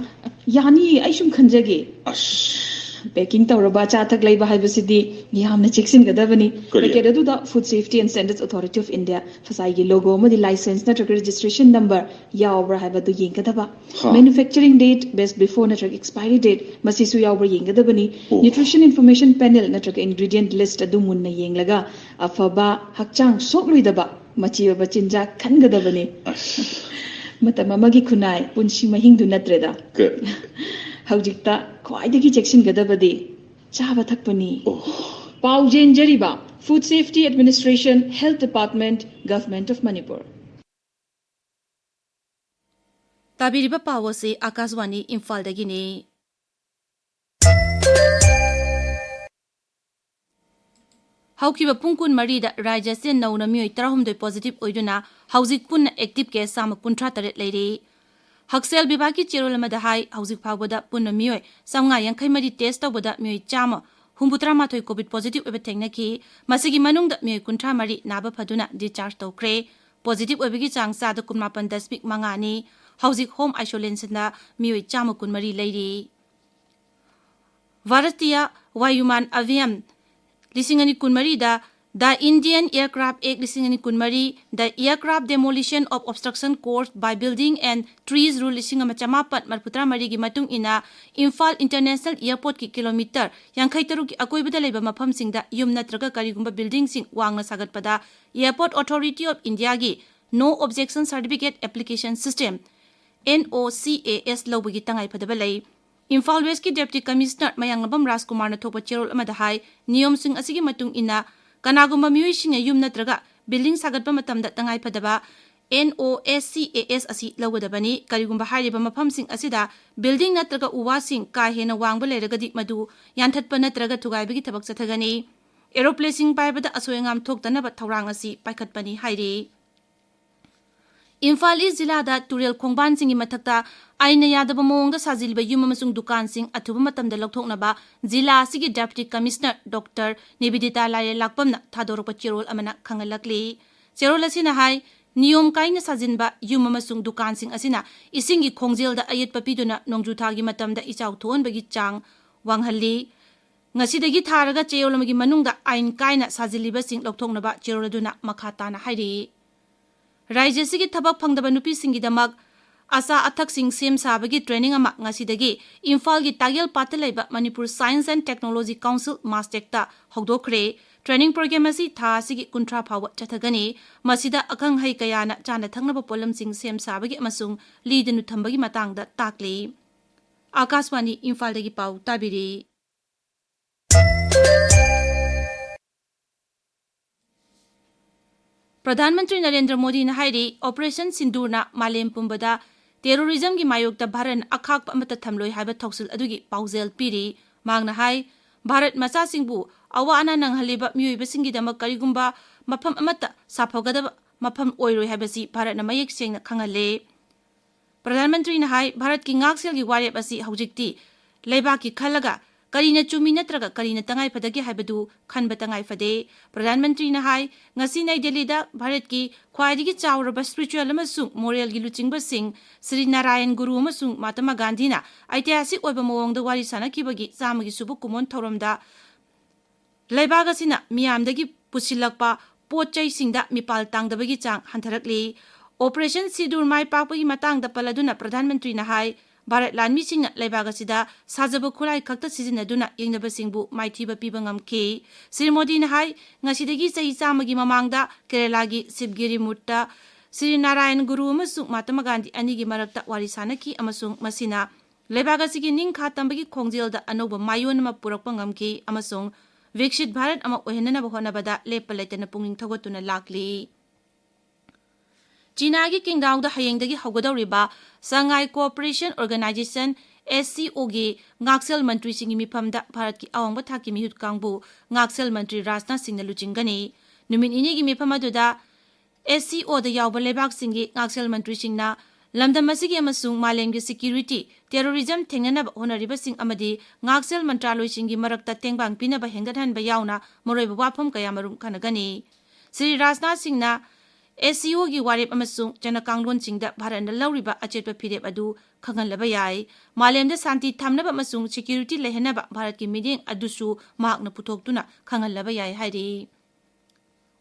ꯌꯥꯅꯤꯌꯦ, ꯑꯩ ꯁꯨꯝ ꯈꯟꯖꯒꯦ꯫ ꯑꯁ, ꯄꯦꯀꯤꯡ ꯇꯧꯔꯕ ꯑꯆꯥ ꯑꯊꯛ ꯂꯩꯕ ꯍꯥꯏꯕꯁꯤꯗꯤ ꯌꯥꯝꯅ ꯆꯦꯛꯁꯤꯟꯒꯗꯕꯅꯤ꯫ ꯀꯔꯤ? ꯄꯦꯀꯦꯠ ꯑꯗꯨꯗ Food Safety and Standards Authority of India, ꯐꯁꯥꯏꯒꯤ ꯂꯣꯒꯣ ꯑꯃꯗꯤ ꯂꯥꯏꯁꯦꯟꯁ ꯅꯠꯇ꯭ꯔꯒ ꯔꯦꯖꯤꯁꯇ꯭ꯔꯦꯁꯟ ꯅꯝꯕꯔ ꯌꯥꯎꯕ꯭ꯔꯥ ꯍꯥꯏꯕꯗꯨ ꯌꯦꯡꯒꯗꯕ꯫ ꯍꯥ꯫ Manufacturing date, best before ꯅꯠꯇ꯭ꯔꯒ expiry date ꯃꯁꯤꯁꯨ ꯌꯥꯎꯕ꯭ꯔꯥ ꯌꯦꯡꯒꯗꯕꯅꯤ꯫ ꯑꯣ꯫ Nutrition Information Panel ꯅꯠꯇ꯭ꯔꯒ ingredient list ꯑꯗꯨ ꯃꯨꯟꯅ ꯌꯦꯡꯂꯒ ꯑꯐꯕ, ꯍꯛꯆꯥꯡ ꯁꯣꯛꯂꯣꯏꯗꯕ, ꯃꯆꯤ ꯑꯣꯏꯕ ꯆꯤꯟꯖꯥꯛ ꯈꯟꯒꯗꯕꯅꯤ꯫ ꯑꯁ, ꯃꯇꯝ ꯑꯃꯒꯤ ꯈꯨꯟꯅꯥꯏ, ꯄꯨꯟꯁꯤ ꯃꯍꯤꯡꯗꯨ ꯅꯠꯇ꯭ꯔꯦꯗ꯫ ꯀ- ꯍꯧꯖꯤꯛꯇ ꯈ꯭ꯋꯥꯏꯗꯒꯤ ꯆꯦꯛꯁꯤꯟꯒꯗꯕꯗꯤ ꯆꯥꯕ ꯊꯛꯄꯅꯤ꯫ ꯑꯣ꯫ ꯄꯥꯎ ꯆꯦꯟꯖꯔꯤꯕ Food Safety Administration, Health Department, Government of Manipur꯫ ꯇꯥꯕꯤꯔꯤꯕ ꯄꯥꯎ ꯑꯁꯤ ꯑꯥꯀꯥꯁꯕꯥꯅꯤ ꯏꯝꯐꯥꯜꯗꯒꯤꯅꯤ꯫ ꯍꯧꯈꯤꯕ ꯄꯨꯡ ꯀꯨꯟꯃꯔꯤꯗ ꯔꯥꯖ꯭ꯌ ꯑꯁꯤꯗ ꯅꯧꯅ ꯃꯤꯑꯣꯏ ꯇꯔꯥꯍꯨꯝꯗꯣꯏ positive ꯑꯣꯏꯗꯨꯅ ꯍꯧꯖꯤꯛ ꯄꯨꯟꯅ active case ꯆꯥꯝꯃ ꯀꯨꯟꯊ꯭ꯔꯥ ꯇꯔꯦꯠ ꯂꯩꯔꯤ꯫ ꯍꯛꯁꯦꯜ ꯕꯤꯚꯥꯒꯀꯤ ꯆꯦꯔꯣꯜ ꯑꯃꯗ ꯍꯥꯏ, ꯍꯧꯖꯤꯛ ꯐꯥꯎꯕꯗ ꯄꯨꯟꯅ ꯃꯤꯑꯣꯏ ꯆꯥꯝꯃꯉꯥ ꯌꯥꯡꯈꯩ ꯃꯔꯤ test ꯇꯧꯕꯗ ꯃꯤꯑꯣꯏ ꯆꯥꯝꯃ ꯍꯨꯝꯐꯨꯇꯔꯥ ꯃꯥꯊꯣꯏ COVID positive ꯑꯣꯏꯕ ꯊꯦꯡꯅꯈꯤ꯫ ꯃꯁꯤꯒꯤ ꯃꯅꯨꯡꯗ ꯃꯤꯑꯣꯏ ꯀꯨꯟꯊ꯭ꯔꯥ ꯃꯔꯤ ꯅꯥꯕ ꯐꯗꯨꯅ discharge ꯇꯧꯈ꯭ꯔꯦ꯫ Positive ꯑꯣꯏꯕꯒꯤ ꯆꯥꯡ ꯆꯥꯗ ꯀꯨꯟꯃꯥꯄꯟ ꯗꯁꯃꯤꯛ ꯃꯉꯥꯅꯤ꯫ ꯍꯧꯖꯤꯛ home isolationꯗ ꯃꯤꯑꯣꯏ ꯆꯥꯝꯃ ꯀꯨꯟꯃꯔꯤ ꯂꯩꯔꯤ꯫ ꯚꯥꯔꯇꯤꯌ ꯋꯥꯌꯨꯃꯥꯟ ꯑꯚꯤꯌꯥꯟ ꯂꯤꯁꯤꯡ ꯑꯅꯤ ꯀꯨꯟꯃꯔꯤꯗ, The Indian Aircraft Act ꯂꯤꯁꯤꯡ ꯑꯅꯤ ꯀꯨꯟꯃꯔꯤ, The Aircraft Demolition of Obstruction Caused by Building and Trees Rule ꯂꯤꯁꯤꯡ ꯑꯃ ꯆꯃꯥꯄꯟ ꯃꯔꯤꯐꯨꯇꯔꯥ ꯃꯔꯤꯒꯤ ꯃꯇꯨꯡ ꯏꯟꯅ, ꯏꯝꯐꯥꯜ ꯏꯟꯇꯔꯅꯦꯁꯅꯦꯜ ꯑꯦꯌꯔꯄꯣꯔꯠꯀꯤ ꯀꯤꯂꯣꯃꯤꯇꯔ ꯌꯥꯡꯈꯩ ꯇꯔꯨꯛꯀꯤ ꯑꯀꯣꯏꯕꯗ ꯂꯩꯕ ꯃꯐꯝꯁꯤꯡꯗ ꯌꯨꯝ ꯅꯠꯇ꯭ꯔꯒ ꯀꯔꯤꯒꯨꯝꯕ ꯕꯤꯜꯗꯤꯡꯁꯤꯡ ꯋꯥꯡꯅ ꯁꯥꯒꯠꯄꯗ Airport Authority of Indiaꯒꯤ No Objection Certificate Application System, NOCAS ꯂꯧꯕꯒꯤ ꯇꯉꯥꯏꯐꯗꯕ ꯂꯩ꯫ ꯏꯝꯐꯥꯜ ꯋꯦꯁꯀꯤ ꯗꯦꯄ꯭ꯌꯨꯇꯤ ꯀꯃꯤꯁꯅꯔ ꯃꯌꯥꯡꯂꯝꯕꯝ ꯔꯥꯖꯀꯨꯃꯥꯔꯅ ꯊꯣꯛꯄ ꯆꯦꯔꯣꯜ ꯑꯃꯗ ꯍꯥꯏ, ꯅꯤꯌꯣꯝꯁꯤꯡ ꯑꯁꯤꯒꯤ ꯃꯇꯨꯡ ꯏꯟꯅ ꯀꯅꯥꯒꯨꯝꯕ ꯃꯤꯑꯣꯏꯁꯤꯡꯅ ꯌꯨꯝ ꯅꯠꯇ꯭ꯔꯒ ꯕꯤꯜꯗꯤꯡ ꯁꯥꯒꯠꯄ ꯃꯇꯝꯗ ꯇꯉꯥꯏꯐꯗꯕ NOCAS ꯑꯁꯤ ꯂꯧꯒꯗꯕꯅꯤ꯫ ꯀꯔꯤꯒꯨꯝꯕ ꯍꯥꯏꯔꯤꯕ ꯃꯐꯝꯁꯤꯡ ꯑꯁꯤꯗ ꯕꯤꯜꯗꯤꯡ ꯅꯠꯇ꯭ꯔꯒ ꯎ ꯋꯥꯁꯤꯡ ꯀꯥ ꯍꯦꯟꯅ ꯋꯥꯡꯕ ꯂꯩꯔꯒꯗꯤ ꯃꯗꯨ ꯌꯥꯟꯊꯠꯄ ꯅꯠꯇ꯭ꯔꯒ ꯊꯨꯒꯥꯏꯕꯒꯤ ꯊꯕꯛ ꯆꯠꯊꯒꯅꯤ꯫ ꯑꯦꯔꯣꯄ꯭ꯂꯦꯟꯁꯤꯡ ꯄꯥꯏꯕꯗ ꯑꯁꯣꯏ ꯑꯉꯥꯝ ꯊꯣꯛꯇꯅꯕ ꯊꯧꯔꯥꯡ ꯑꯁꯤ ꯄꯥꯏꯈꯠꯄꯅꯤ ꯍꯥꯏꯔꯤ꯫ ꯏꯝꯐꯥꯜ ꯏꯁ ꯖꯤꯂꯥꯗ ꯇꯨꯔꯦꯜ ꯈꯣꯡꯕꯥꯟꯁꯤꯡꯒꯤ ꯃꯊꯛꯇ ꯑꯥꯏꯟꯅ ꯌꯥꯗꯕ ꯃꯑꯣꯡꯗ ꯁꯥꯖꯤꯜꯂꯤꯕ ꯌꯨꯝ ꯑꯃꯁꯨꯡ ꯗꯨꯀꯥꯟꯁꯤꯡ ꯑꯊꯨꯕ ꯃꯇꯝꯗ ꯂꯧꯊꯣꯛꯅꯕ ꯖꯤꯂꯥ ꯑꯁꯤꯒꯤ ꯗꯦꯄ꯭ꯌꯨꯇꯤ ꯀꯃꯤꯁꯅꯔ ꯗꯣꯛꯇꯔ ꯅꯤꯕꯦꯗꯤꯇꯥ ꯂꯥꯏꯔꯦꯜꯂꯥꯛꯄꯝꯅ ꯊꯥꯗꯣꯔꯛꯄ ꯆꯦꯔꯣꯜ ꯑꯃꯅ ꯈꯪꯍꯜꯂꯛꯂꯤ꯫ ꯆꯦꯔꯣꯜ ꯑꯁꯤꯅ ꯍꯥꯏ, ꯅꯤꯌꯣꯝ ꯀꯥꯏꯅ ꯁꯥꯖꯤꯟꯕ ꯌꯨꯝ ꯑꯃꯁꯨꯡ ꯗꯨꯀꯥꯟꯁꯤꯡ ꯑꯁꯤꯅ ꯏꯁꯤꯡꯒꯤ ꯈꯣꯡꯖꯦꯜꯗ ꯑꯌꯦꯠꯄ ꯄꯤꯗꯨꯅ ꯅꯣꯡꯖꯨ ꯊꯥꯒꯤ ꯃꯇꯝꯗ ꯏꯆꯥꯎ ꯊꯣꯛꯍꯟꯕꯒꯤ ꯆꯥꯡ ꯋꯥꯡꯍꯜꯂꯤ꯫ ꯉꯁꯤꯗꯒꯤ ꯊꯥꯔꯒ ꯆꯌꯣꯜ ꯑꯃꯒꯤ ꯃꯅꯨꯡꯗ ꯑꯥꯏꯟ ꯀꯥꯏꯅ ꯁꯥꯖꯤꯜꯂꯤꯕꯁꯤꯡ ꯂꯧꯊꯣꯛꯅꯕ ꯆꯦꯔꯣꯜ ꯑꯗꯨꯅ ꯃꯈꯥ ꯇꯥꯅ ꯍꯥꯏꯔꯤ꯫ ꯔꯥꯖ꯭ꯌ ꯑꯁꯤꯒꯤ ꯊꯕꯛ ꯐꯪꯗꯕ ꯅꯨꯄꯤꯁꯤꯡꯒꯤꯗꯃꯛ ꯑꯆꯥ ꯑꯊꯛꯁꯤꯡ ꯁꯦꯝ ꯁꯥꯕꯒꯤ ꯇ꯭ꯔꯦꯅꯤꯡ ꯑꯃ ꯉꯁꯤꯗꯒꯤ ꯏꯝꯐꯥꯜꯒꯤ ꯇꯥꯒꯦꯜ ꯄꯥꯠꯇ ꯂꯩꯕ Manipur Science and Technology Council, ꯃꯥꯁꯇꯦꯛꯇ ꯍꯧꯗꯣꯛꯈ꯭ꯔꯦ꯫ ꯇ꯭ꯔꯦꯅꯤꯡ ꯄ꯭ꯔꯣꯒ꯭ꯔꯥꯝ ꯑꯁꯤ ꯊꯥ ꯑꯁꯤꯒꯤ ꯀꯨꯟꯊ꯭ꯔꯥ ꯐꯥꯎꯕ ꯆꯠꯊꯒꯅꯤ꯫ ꯃꯁꯤꯗ ꯑꯈꯪ ꯑꯍꯩ ꯀꯌꯥꯅ ꯆꯥꯅ ꯊꯛꯅꯕ ꯄꯣꯠꯂꯝꯁꯤꯡ ꯁꯦꯝ ꯁꯥꯕꯒꯤ ꯑꯃꯁꯨꯡ ꯂꯤꯗꯅ ꯊꯝꯕꯒꯤ ꯃꯇꯥꯡꯗ ꯇꯥꯛꯂꯤ꯫ ꯑꯥꯀꯥꯁꯕꯥꯅꯤ ꯏꯝꯐꯥꯜꯗꯒꯤ ꯄꯥꯎ ꯇꯥꯕꯤꯔꯤ꯫ ꯄ꯭ꯔꯙꯥꯟ ꯃꯟꯇ꯭ꯔꯤ ꯅꯔꯦꯟꯗ꯭ꯔ ꯃꯣꯗꯤꯅ ꯍꯥꯏꯔꯤ, ꯑꯣꯄꯔꯦꯁꯟ ꯁꯤꯟꯗꯨꯔꯅ ꯃꯥꯂꯦꯝ ꯄꯨꯝꯕꯗ ꯇꯦꯔꯣꯔꯤꯖꯝꯒꯤ ꯃꯥꯌꯣꯛꯇ ꯚꯥꯔꯠꯅ ꯑꯈꯥꯛꯄ ꯑꯃꯠꯇ ꯊꯝꯂꯣꯏ ꯍꯥꯏꯕ ꯊꯧꯁꯤꯜ ꯑꯗꯨꯒꯤ ꯄꯥꯎꯖꯦꯜ ꯄꯤꯔꯤ꯫ ꯃꯍꯥꯛꯅ ꯍꯥꯏ, ꯚꯥꯔꯠ ꯃꯆꯥꯁꯤꯡꯕꯨ ꯑꯋꯥ ꯑꯅꯥ ꯅꯪꯍꯜꯂꯤꯕ ꯃꯤꯑꯣꯏꯕꯁꯤꯡꯒꯤꯗꯃꯛ ꯀꯔꯤꯒꯨꯝꯕ ꯃꯐꯝ ꯑꯃꯠꯇ ꯁꯥꯐꯒꯗꯕ ꯃꯐꯝ ꯑꯣꯏꯔꯣꯏ ꯍꯥꯏꯕꯁꯤ ꯚꯥꯔꯠꯅ ꯃꯌꯦꯛ ꯁꯦꯡꯅ ꯈꯪꯍꯜꯂꯦ꯫ ꯄ꯭ꯔꯙꯥꯟ ꯃꯟꯇ꯭ꯔꯤꯅ ꯍꯥꯏ, ꯚꯥꯔꯠꯀꯤ ꯉꯥꯛꯁꯦꯜꯒꯤ ꯋꯥꯔꯦꯞ ꯑꯁꯤ ꯍꯧꯖꯤꯛꯇꯤ ꯂꯩꯕꯥꯛꯀꯤ ꯈꯜꯂꯒ ꯀꯔꯤꯅ ꯆꯨꯝꯃꯤ ꯅꯠꯇ꯭ꯔꯒ ꯀꯔꯤꯅ ꯇꯉꯥꯏ ꯐꯗꯒꯦ ꯍꯥꯏꯕꯗꯨ ꯈꯟꯕ ꯇꯉꯥꯏ ꯐꯗꯦ꯫ ꯄ꯭ꯔꯙꯥꯟ ꯃꯟꯇ꯭ꯔꯤꯅ ꯍꯥꯏ, ꯉꯁꯤ ꯅꯩ ꯗꯦꯜꯂꯤꯗ ꯚꯥꯔꯠꯀꯤ ꯈ꯭ꯋꯥꯏꯗꯒꯤ ꯆꯥꯎꯔꯕ ꯁ꯭ꯄꯤꯔꯤꯆꯨꯋꯦꯜ ꯑꯃꯁꯨꯡ ꯃꯣꯔꯦꯜꯒꯤ ꯂꯨꯆꯤꯡꯕꯁꯤꯡ ꯁ꯭ꯔꯤ ꯅꯥꯔꯥꯌꯟ ꯒꯨꯔꯨ ꯑꯃꯁꯨꯡ ꯃꯍꯥꯇꯃꯥ ꯒꯥꯟꯙꯤꯅ ꯑꯩꯇꯤꯍꯥꯁꯤꯛ ꯑꯣꯏꯕ ꯃꯑꯣꯡꯗ ꯋꯥꯔꯤ ꯁꯥꯅꯈꯤꯕꯒꯤ ꯆꯥꯝꯃꯒꯤ ꯁꯨꯕ ꯀꯨꯝꯑꯣꯟ ꯊꯧꯔꯝꯗ ꯂꯩꯕꯥꯛ ꯑꯁꯤꯅ ꯃꯤꯌꯥꯝꯗꯒꯤ ꯄꯨꯁꯤꯜꯂꯛꯄ ꯄꯣꯠ ꯆꯩꯁꯤꯡꯗ ꯃꯤꯄꯥꯜ ꯇꯥꯡꯗꯕꯒꯤ ꯆꯥꯡ ꯍꯟꯊꯔꯛꯂꯤ꯫ ꯑꯣꯄꯔꯦꯁꯟ ꯁꯤꯟꯗꯨꯔ ꯃꯥꯏ ꯄꯥꯛꯄꯒꯤ ꯃꯇꯥꯡꯗ ꯄꯜꯂꯗꯨꯅ ꯄ꯭ꯔꯙꯥꯟ ꯃꯟꯇ꯭ꯔꯤꯅ ꯍꯥꯏ, ꯚꯥꯔꯠ ꯂꯥꯟꯃꯤꯁꯤꯡꯅ ꯂꯩꯕꯥꯛ ꯑꯁꯤꯗ ꯁꯥꯖꯕ ꯈꯨꯠꯂꯥꯏ ꯈꯛꯇ ꯁꯤꯖꯤꯟꯅꯗꯨꯅ ꯌꯦꯡꯅꯕꯁꯤꯡꯕꯨ ꯃꯥꯏꯊꯤꯕ ꯄꯤꯕ ꯉꯝꯈꯤ꯫ ꯁ꯭ꯔꯤ ꯃꯣꯗꯤꯅ ꯍꯥꯏ, ꯉꯁꯤꯗꯒꯤ ꯆꯍꯤ ꯆꯥꯝꯃꯒꯤ ꯃꯃꯥꯡꯗ ꯀꯦꯔꯂꯥꯒꯤ ꯁꯤꯕꯒꯤꯔꯤ ꯃꯨꯠꯇ ꯁ꯭ꯔꯤ ꯅꯥꯔꯥꯌꯟ ꯒꯨꯔꯨ ꯑꯃꯁꯨꯡ ꯃꯍꯥꯇꯃꯥ ꯒꯥꯟꯙꯤ ꯑꯅꯤꯒꯤ ꯃꯔꯛꯇ ꯋꯥꯔꯤ ꯁꯥꯅꯈꯤ ꯑꯃꯁꯨꯡ ꯃꯁꯤꯅ ꯂꯩꯕꯥꯛ ꯑꯁꯤꯒꯤ ꯅꯤꯡꯈꯥ ꯇꯝꯕꯒꯤ ꯈꯣꯡꯖꯦꯜꯗ ꯑꯅꯧꯕ ꯃꯥꯏꯑꯣꯟ ꯑꯃ ꯄꯨꯔꯛꯄ ꯉꯝꯈꯤ ꯑꯃꯁꯨꯡ ꯕꯤꯛꯁꯤꯠ ꯚꯥꯔꯠ ꯑꯃ ꯑꯣꯏꯍꯟꯅꯅꯕ ꯍꯣꯠꯅꯕꯗ ꯂꯦꯞꯄ ꯂꯩꯇꯅ ꯄꯨꯛꯅꯤꯡ ꯊꯧꯒꯠꯇꯨꯅ ꯂꯥꯛꯂꯤ꯫ ꯆꯤꯅꯥꯒꯤ ꯀꯤꯡꯗꯥꯎꯗ ꯍꯌꯦꯡꯗꯒꯤ ꯍꯧꯒꯗꯧꯔꯤꯕ ꯁꯉꯥꯏ ꯀꯣꯑꯣꯄꯔꯦꯁꯟ ꯑꯣꯔꯒꯅꯥꯏꯖꯦꯁꯟ, ꯑꯦꯁ ꯁꯤ ꯑꯣꯒꯤ ꯉꯥꯛꯁꯦꯜ ꯃꯟꯇ꯭ꯔꯤꯁꯤꯡꯒꯤ ꯃꯤꯐꯝꯗ ꯚꯥꯔꯠꯀꯤ ꯑꯋꯥꯡꯕ ꯊꯥꯛꯀꯤ ꯃꯤꯍꯨꯠ ꯀꯥꯡꯕꯨ ꯉꯥꯛꯁꯦꯜ ꯃꯟꯇ꯭ꯔꯤ ꯔꯥꯖꯅꯥꯊ ꯁꯤꯡꯅ ꯂꯨꯆꯤꯡꯒꯅꯤ꯫ ꯅꯨꯃꯤꯠ ꯅꯤꯅꯤꯒꯤ ꯃꯤꯐꯝ ꯑꯗꯨꯗ ꯑꯦꯁ ꯁꯤ ꯑꯣꯗ ꯌꯥꯎꯕ ꯂꯩꯕꯥꯛꯁꯤꯡꯒꯤ ꯉꯥꯛꯁꯦꯜ ꯃꯟꯇ꯭ꯔꯤꯁꯤꯡꯅ ꯂꯝꯗꯝ ꯑꯁꯤꯒꯤ ꯑꯃꯁꯨꯡ ꯃꯥꯂꯦꯝꯒꯤ ꯁꯦꯀ꯭ꯌꯨꯔꯤꯇꯤ, ꯇꯦꯔꯣꯔꯤꯖꯝ ꯊꯦꯡꯅꯅꯕ ꯍꯣꯠꯅꯔꯤꯕꯁꯤꯡ ꯑꯃꯗꯤ ꯉꯥꯛꯁꯦꯜ ꯃꯟꯇ꯭ꯔꯥꯂꯣꯏꯁꯤꯡꯒꯤ ꯃꯔꯛꯇ ꯇꯦꯡꯕꯥꯡ ꯄꯤꯅꯕ ꯍꯦꯟꯒꯠꯍꯟꯕ ꯌꯥꯎꯅ ꯃꯔꯨꯑꯣꯏꯕ ꯋꯥꯐꯝ ꯀꯌꯥꯃꯔꯨꯝ ꯈꯟꯅꯒꯅꯤ꯫ ꯁ꯭ꯔꯤ ꯔꯥꯖꯅꯥꯊ ꯁꯤꯡꯅ ꯑꯦꯁ ꯁꯤ ꯑꯣꯒꯤ ꯋꯥꯔꯦꯞ ꯑꯃꯁꯨꯡ ꯆꯠꯅꯀꯥꯡꯂꯣꯟꯁꯤꯡꯗ ꯚꯥꯔꯠꯅ ꯂꯧꯔꯤꯕ ꯑꯆꯦꯠꯄ ꯐꯤꯔꯦꯞ ꯑꯗꯨ ꯈꯪꯍꯜꯂꯕ ꯌꯥꯏ꯫ ꯃꯥꯂꯦꯝꯗ ꯁꯥꯟꯇꯤ ꯊꯝꯅꯕ ꯑꯃꯁꯨꯡ ꯁꯦꯀ꯭ꯌꯨꯔꯤꯇꯤ ꯂꯩꯍꯟꯅꯕ ꯚꯥꯔꯠꯀꯤ ꯃꯤꯠꯌꯦꯡ ꯑꯗꯨꯁꯨ ꯃꯍꯥꯛꯅ ꯄꯨꯊꯣꯛꯇꯨꯅ ꯈꯪꯍꯜꯂꯕ ꯌꯥꯏ ꯍꯥꯏꯔꯤ꯫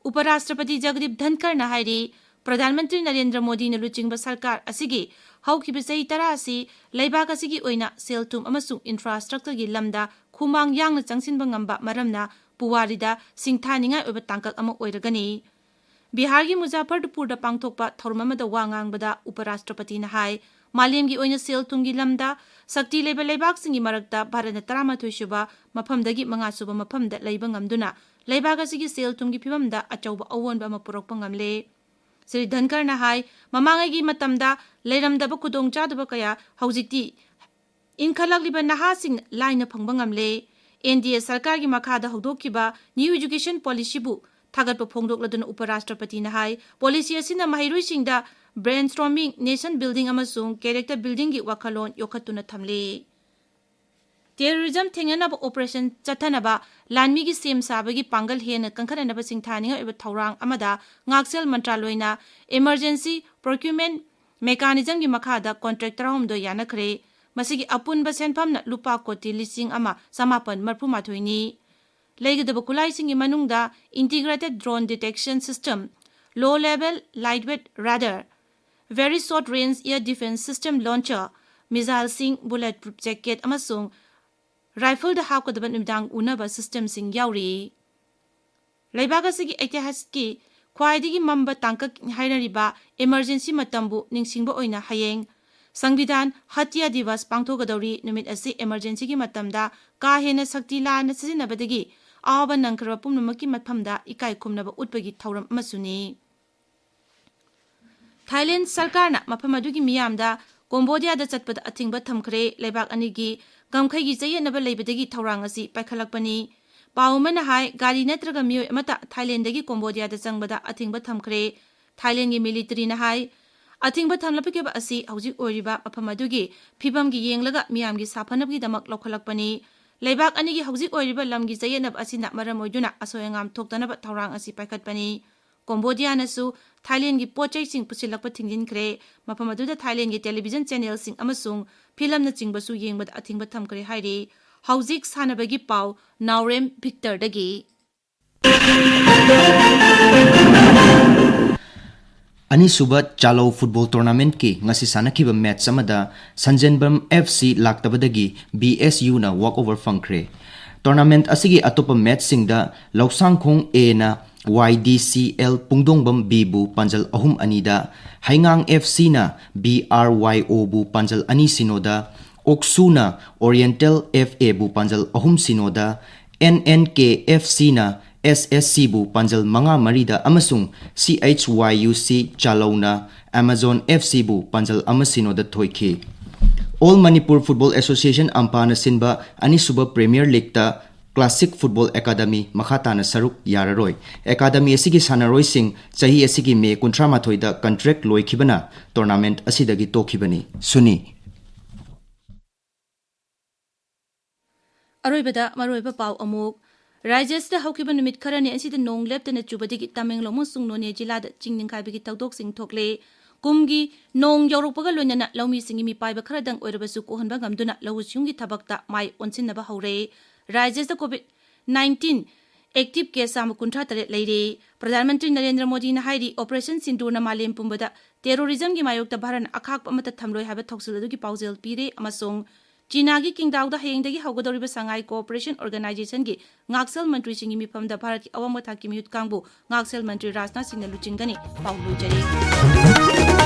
ꯎꯄꯔꯥꯁꯇ꯭ꯔꯄꯇꯤ ꯖꯒꯗꯤꯞ ꯙꯟꯈꯔꯅ ꯍꯥꯏꯔꯤ, ꯄ꯭ꯔꯙꯥꯟ ꯃꯟꯇ꯭ꯔꯤ ꯅꯔꯦꯟꯗ꯭ꯔ ꯃꯣꯗꯤꯅ ꯂꯨꯆꯤꯡꯕ ꯁꯔꯀꯥꯔ ꯑꯁꯤꯒꯤ ꯍꯧꯈꯤꯕ ꯆꯍꯤ ꯇꯔꯥ ꯑꯁꯤ ꯂꯩꯕꯥꯛ ꯑꯁꯤꯒꯤ ꯑꯣꯏꯅ ꯁꯦꯜ ꯊꯨꯝ ꯑꯃꯁꯨꯡ ꯏꯟꯐ꯭ꯔꯥꯁꯇ꯭ꯔꯛꯆꯔꯒꯤ ꯂꯝꯗ ꯈꯨꯃꯥꯡ ꯌꯥꯡꯅ ꯆꯪꯁꯤꯟꯕ ꯉꯝꯕ ꯃꯔꯝꯅ ꯄꯨꯋꯥꯔꯤꯗ ꯁꯤꯡꯊꯥꯅꯤꯡꯉꯥꯏ ꯑꯣꯏꯕ ꯇꯥꯡꯀꯛ ꯑꯃ ꯑꯣꯏꯔꯒꯅꯤ꯫ ꯕꯤꯍꯥꯔꯒꯤ ꯃꯨꯖꯥꯐꯔꯄꯨꯔꯗ ꯄꯥꯡꯊꯣꯛꯄ ꯊꯧꯔꯝ ꯑꯃꯗ ꯋꯥ ꯉꯥꯡꯕꯗ ꯎꯄꯔꯥꯁꯇ꯭ꯔꯄꯇꯤꯅ ꯍꯥꯏ, ꯃꯥꯂꯦꯝꯒꯤ ꯑꯣꯏꯅ ꯁꯦꯜ ꯊꯨꯝꯒꯤ ꯂꯝꯗ ꯁꯛꯇꯤ ꯂꯩꯕ ꯂꯩꯕꯥꯛꯁꯤꯡꯒꯤ ꯃꯔꯛꯇ ꯚꯥꯔꯠꯅ ꯇꯔꯥꯃꯥꯊꯣꯏ ꯁꯨꯕ ꯃꯐꯝꯗꯒꯤ ꯃꯉꯥ ꯁꯨꯕ ꯃꯐꯝꯗ ꯂꯩꯕ ꯉꯝꯗꯨꯅ ꯂꯩꯕꯥꯛ ꯑꯁꯤꯒꯤ ꯁꯦꯜ ꯊꯨꯝꯒꯤ ꯐꯤꯕꯝꯗ ꯑꯆꯧꯕ ꯑꯑꯣꯟꯕ ꯑꯃ ꯄꯨꯔꯛꯄ ꯉꯝꯂꯦ꯫ ꯁ꯭ꯔꯤ ꯙꯟꯈꯔꯅ ꯍꯥꯏ, ꯃꯃꯥꯡꯉꯩꯒꯤ ꯃꯇꯝꯗ ꯂꯩꯔꯝꯗꯕ ꯈꯨꯗꯣꯡꯆꯥꯗꯕ ꯀꯌꯥ ꯍꯧꯖꯤꯛꯇꯤ ꯏꯟꯈꯠꯂꯛꯂꯤꯕ ꯅꯍꯥꯁꯤꯡꯅ ꯂꯥꯏꯅ ꯐꯪꯕ ꯉꯝꯂꯦ꯫ ꯑꯦꯟ ꯗꯤ ꯑꯦ ꯁꯔꯀꯥꯔꯒꯤ ꯃꯈꯥꯗ ꯍꯧꯗꯣꯛꯈꯤꯕ ꯅ꯭ꯌꯨ ꯑꯦꯖꯨꯀꯦꯁꯟ ꯄꯣꯂꯤꯁꯤꯕꯨ ꯊꯥꯒꯠꯄ ꯐꯣꯡꯗꯣꯛꯂꯗꯨꯅ ꯎꯄꯔꯥꯁꯇ꯭ꯔꯄꯇꯤꯅ ꯍꯥꯏ, ꯄꯣꯂꯤꯁꯤ ꯑꯁꯤꯅ ꯃꯍꯩꯔꯣꯏꯁꯤꯡꯗ ꯕ꯭ꯔꯦꯟ ꯁ꯭ꯇꯣꯔꯃꯤꯡ, ꯅꯦꯁꯟ ꯕꯤꯜꯗꯤꯡ ꯑꯃꯁꯨꯡ ꯀꯦꯔꯦꯛꯇꯔ ꯕꯤꯜꯗꯤꯡꯒꯤ ꯋꯥꯈꯜꯂꯣꯟ ꯌꯣꯛꯈꯠꯇꯨꯅ ꯊꯝꯂꯤ꯫ ꯇꯦꯔꯣꯔꯤꯖꯝ ꯊꯦꯡꯅꯅꯕ ꯑꯣꯄꯔꯦꯁꯟ ꯆꯠꯊꯅꯕ ꯂꯥꯟꯃꯤꯒꯤ ꯁꯦꯝ ꯁꯥꯕꯒꯤ ꯄꯥꯡꯒꯜ ꯍꯦꯟꯅ ꯀꯟꯈꯠꯅꯅꯕ ꯁꯤꯡꯊꯥꯅꯤꯡꯉꯥꯏ ꯑꯣꯏꯕ ꯊꯧꯔꯥꯡ ꯑꯃꯗ ꯉꯥꯛꯁꯦꯜ ꯃꯟꯇ꯭ꯔꯥꯂꯣꯏꯅ emergency procurement mechanismꯒꯤ ꯃꯈꯥꯗ contract ꯇꯔꯥꯍꯨꯝꯗꯣꯏ ꯌꯥꯅꯈ꯭ꯔꯦ꯫ ꯃꯁꯤꯒꯤ ꯑꯄꯨꯟꯕ ꯁꯦꯟꯐꯝꯅ ꯂꯨꯄꯥ ꯀꯣꯇꯤ ꯂꯤꯁꯤꯡ ꯑꯃ ꯆꯃꯥꯄꯟ ꯃꯔꯤꯐꯨ ꯃꯥꯊꯣꯏꯅꯤ꯫ ꯂꯩꯒꯗꯕ ꯈꯨꯠꯂꯥꯏꯁꯤꯡꯒꯤ ꯃꯅꯨꯡꯗ integrated drone detection system, low level lightweight radar, very short range air defense system launcher, missileꯁꯤꯡ, bullet proof jacket ꯑꯃꯁꯨꯡ rifleꯗ ꯍꯥꯞꯀꯗꯕ ꯅꯨꯃꯤꯗꯥꯡ ꯎꯅꯕ systemꯁꯤꯡ ꯌꯥꯎꯔꯤ꯫ ꯂꯩꯕꯥꯛ ꯑꯁꯤꯒꯤ ꯏꯇꯤꯍꯥꯁꯀꯤ ꯈ꯭ꯋꯥꯏꯗꯒꯤ ꯃꯝꯕ ꯇꯥꯡꯀꯛ ꯍꯥꯏꯅꯔꯤꯕ emergency ꯃꯇꯝꯕꯨ ꯅꯤꯡꯁꯤꯡꯕ ꯑꯣꯏꯅ ꯍꯌꯦꯡ ꯁꯪꯕꯤꯙꯥꯟ ꯍꯇ꯭ꯌꯥ ꯗꯤꯕꯁ ꯄꯥꯡꯊꯣꯛꯀꯗꯧꯔꯤ꯫ ꯅꯨꯃꯤꯠ ꯑꯁꯤ emergencyꯒꯤ ꯃꯇꯝꯗ ꯀꯥ ꯍꯦꯟꯅ ꯁꯛꯇꯤ ꯂꯥꯟꯅ ꯁꯤꯖꯤꯟꯅꯕꯗꯒꯤ ꯑꯋꯥꯕ ꯅꯪꯈ꯭ꯔꯕ ꯄꯨꯝꯅꯃꯛꯀꯤ ꯃꯐꯝꯗ ꯏꯀꯥꯏ ꯈꯨꯝꯅꯕ ꯎꯠꯄꯒꯤ ꯊꯧꯔꯝ ꯑꯃꯁꯨꯅꯤ꯫ ꯊꯥꯏꯂꯦꯟ ꯁꯔꯀꯥꯔꯅ ꯃꯐꯝ ꯑꯗꯨꯒꯤ ꯃꯤꯌꯥꯝꯗ ꯀꯣꯝꯕꯣꯗꯤꯌꯥꯗ ꯆꯠꯄꯗ ꯑꯊꯤꯡꯕ ꯊꯝꯈ꯭ꯔꯦ꯫ ꯂꯩꯕꯥꯛ ꯑꯅꯤꯒꯤ ꯉꯝꯈꯩꯒꯤ ꯆꯌꯦꯠꯅꯕ ꯂꯩꯕꯗꯒꯤ ꯊꯧꯔꯥꯡ ꯑꯁꯤ ꯄꯥꯏꯈꯠꯂꯛꯄꯅꯤ꯫ ꯄꯥꯎ ꯑꯃꯅ ꯍꯥꯏ, ꯒꯥꯔꯤ ꯅꯠꯇ꯭ꯔꯒ ꯃꯤꯑꯣꯏ ꯑꯃꯠꯇ ꯊꯥꯏꯂꯦꯟꯗꯒꯤ ꯀꯣꯝꯕꯣꯗꯤꯌꯥꯗ ꯆꯪꯕꯗ ꯑꯊꯤꯡꯕ ꯊꯝꯈ꯭ꯔꯦ꯫ ꯊꯥꯏꯂꯦꯟꯒꯤ militaryꯅ ꯍꯥꯏ, ꯑꯊꯤꯡꯕ ꯊꯝꯂꯛꯈꯤꯕ ꯑꯁꯤ ꯍꯧꯖꯤꯛ ꯑꯣꯏꯔꯤꯕ ꯃꯐꯝ ꯑꯗꯨꯒꯤ ꯐꯤꯕꯝꯒꯤ ꯌꯦꯡꯂꯒ ꯃꯤꯌꯥꯝꯒꯤ ꯁꯥꯐꯅꯕꯒꯤꯗꯃꯛ ꯂꯧꯈꯠꯂꯛꯄꯅꯤ꯫ ꯂꯩꯕꯥꯛ ꯑꯅꯤꯒꯤ ꯍꯧꯖꯤꯛ ꯑꯣꯏꯔꯤꯕ ꯂꯝꯒꯤ ꯆꯌꯦꯠꯅꯕ ꯑꯁꯤꯅ ꯃꯔꯝ ꯑꯣꯏꯗꯨꯅ ꯑꯁꯣꯏ ꯑꯉꯥꯝ ꯊꯣꯛꯇꯅꯕ ꯊꯧꯔꯥꯡ ꯑꯁꯤ ꯄꯥꯏꯈꯠꯄꯅꯤ꯫ ꯀꯣꯝꯕꯣꯗꯤꯌꯥꯅꯁꯨ ꯊꯥꯏꯂꯦꯟꯒꯤ ꯄꯣꯠ ꯆꯩꯁꯤꯡ ꯄꯨꯁꯤꯜꯂꯛꯄ ꯊꯤꯡꯖꯤꯟꯈ꯭ꯔꯦ꯫ ꯃꯐꯝ ꯑꯗꯨꯗ ꯊꯥꯏꯂꯦꯟꯒꯤ television channelꯁꯤꯡ ꯑꯃꯁꯨꯡ ꯐꯤꯂꯝꯅꯆꯤꯡꯕꯁꯨ ꯌꯦꯡꯕꯗ ꯑꯊꯤꯡꯕ ꯊꯝꯈ꯭ꯔꯦ ꯍꯥꯏꯔꯤ꯫ ꯍꯧꯖꯤꯛ ꯁꯥꯟꯅꯕꯒꯤ ꯄꯥꯎ ꯅꯥꯎꯔꯦꯝ ꯚꯤꯛꯇꯔꯗꯒꯤ꯫ ꯑꯅꯤꯁꯨꯕ ꯆꯥꯂꯧ football tournamentꯀꯤ ꯉꯁꯤ ꯁꯥꯟꯅꯈꯤꯕ match ꯑꯃꯗ ꯁꯟꯖꯦꯟꯕꯝ F C ꯂꯥꯛꯇꯕꯗꯒꯤ B S Uꯅ walkover ꯐꯪꯈ꯭ꯔꯦ꯫ Tournament ꯑꯁꯤꯒꯤ ꯑꯇꯣꯞꯄ matchꯁꯤꯡꯗ ꯂꯧꯁꯥꯡꯈꯣꯡ Aꯅ Y D C L ꯄꯨꯡꯗꯣꯡꯕꯝ Bꯕꯨ ꯄꯥꯟꯖꯜ ꯑꯍꯨꯝ ꯑꯅꯤꯗ, ꯍꯩꯉꯥꯡ F Cꯅ B R Y Oꯕꯨ ꯄꯥꯟꯖꯜ ꯑꯅꯤ ꯁꯤꯅꯣꯗ, ꯑꯣꯛꯁꯨꯅ Oriental F Aꯕꯨ ꯄꯥꯟꯖꯜ ꯑꯍꯨꯝ ꯁꯤꯅꯣꯗ, N N K F Cꯅ S S Cꯕꯨ ꯄꯥꯟꯖꯜ ꯃꯉꯥ ꯃꯔꯤꯗ ꯑꯃꯁꯨꯡ C H Y U C ꯆꯥꯂꯧꯅ Amazon F Cꯕꯨ ꯄꯥꯟꯖꯜ ꯑꯃ ꯁꯤꯅꯣꯗ ꯊꯣꯏꯈꯤ꯫ All Manipur Football Association, ꯑꯝꯄꯥꯅ ꯁꯤꯟꯕ ꯑꯅꯤꯁꯨꯕ Premier Leagueꯇ Classic Football Academy ꯃꯈꯥ ꯇꯥꯅ ꯁꯔꯨꯛ ꯌꯥꯔꯔꯣꯏ꯫ Academy ꯑꯁꯤꯒꯤ ꯁꯥꯟꯅꯔꯣꯏꯁꯤꯡ ꯆꯍꯤ ꯑꯁꯤꯒꯤ ꯃꯦ ꯀꯨꯟꯊ꯭ꯔꯥ ꯃꯥꯊꯣꯏꯗ contract ꯂꯣꯏꯈꯤꯕꯅ tournament ꯑꯁꯤꯗꯒꯤ ꯇꯣꯛꯈꯤꯕꯅꯤ꯫ ꯁꯨꯅꯤ꯫ ꯑꯔꯣꯏꯕꯗ ꯃꯔꯨꯑꯣꯏꯕ ꯄꯥꯎ ꯑꯃꯨꯛ꯫ ꯔꯥꯖ꯭ꯌꯁꯤꯗ ꯍꯧꯈꯤꯕ ꯅꯨꯃꯤꯠ ꯈꯔꯅꯤ ꯑꯁꯤꯗ ꯅꯣꯡ ꯂꯦꯞꯇꯅ ꯆꯨꯕꯗꯒꯤ ꯇꯃꯦꯡꯂꯣꯡ ꯑꯃꯁꯨꯡ ꯅꯣꯅꯦ ꯖꯤꯂꯥꯗ ꯆꯤꯡ ꯅꯤꯡꯈꯥꯏꯕꯒꯤ ꯊꯧꯗꯣꯛꯁꯤꯡ ꯊꯣꯛꯂꯦ꯫ ꯀꯨꯝꯒꯤ ꯅꯣꯡ ꯌꯧꯔꯛꯄꯒ ꯂꯣꯏꯅꯅ ꯂꯧꯃꯤꯁꯤꯡꯒꯤ ꯃꯤꯄꯥꯏꯕ ꯈꯔꯗꯪ ꯑꯣꯏꯔꯕꯁꯨ ꯀꯣꯛꯍꯟꯕ ꯉꯝꯗꯨꯅ ꯂꯧꯎ ꯁꯤꯡꯎꯒꯤ ꯊꯕꯛꯇ ꯃꯥꯏ ꯑꯣꯟꯁꯤꯟꯅꯕ ꯍꯧꯔꯦ꯫ ꯔꯥꯖ꯭ꯌꯁꯤꯗ COVID nineteen active case ꯆꯥꯝꯃ ꯀꯨꯟꯊ꯭ꯔꯥ ꯇꯔꯦꯠ ꯂꯩꯔꯦ꯫ ꯄ꯭ꯔꯙꯥꯟ ꯃꯟꯇ꯭ꯔꯤ ꯅꯔꯦꯟꯗ꯭ꯔ ꯃꯣꯗꯤꯅ ꯍꯥꯏꯔꯤ, ꯑꯣꯄꯔꯦꯁꯟ ꯁꯤꯟꯗꯨꯔꯅ ꯃꯥꯂꯦꯝ ꯄꯨꯝꯕꯗ ꯇꯦꯔꯣꯔꯤꯖꯝꯒꯤ ꯃꯥꯌꯣꯛꯇ ꯚꯥꯔꯠꯅ ꯑꯈꯥꯛꯄ ꯑꯃꯠꯇ ꯊꯝꯂꯣꯏ ꯍꯥꯏꯕ ꯊꯧꯁꯤꯜ ꯑꯗꯨꯒꯤ ꯄꯥꯎꯖꯦꯜ ꯄꯤꯔꯦ ꯑꯃꯁꯨꯡ ꯆꯤꯅꯥꯒꯤ ꯀꯤꯡꯗꯥꯎꯗ ꯍꯌꯦꯡꯗꯒꯤ ꯍꯧꯒꯗꯧꯔꯤꯕ ꯁꯉꯥꯏ ꯀꯣꯑꯣꯄꯔꯦꯁꯟ ꯑꯣꯔꯒꯅꯥꯏꯖꯦꯁꯟꯒꯤ ꯉꯥꯛꯁꯦꯜ ꯃꯟꯇ꯭ꯔꯤꯁꯤꯡꯒꯤ ꯃꯤꯐꯝꯗ ꯚꯥꯔꯠꯀꯤ ꯑꯋꯥꯡꯕ ꯊꯥꯛꯀꯤ ꯃꯤꯍꯨꯠ ꯀꯥꯡꯕꯨ ꯉꯥꯛꯁꯦꯜ ꯃꯟꯇ꯭ꯔꯤ ꯔꯥꯖꯅꯥꯊ ꯁꯤꯡꯅ ꯂꯨꯆꯤꯡꯒꯅꯤ꯫ ꯄꯥꯎ ꯂꯣꯏꯖꯔꯦ꯫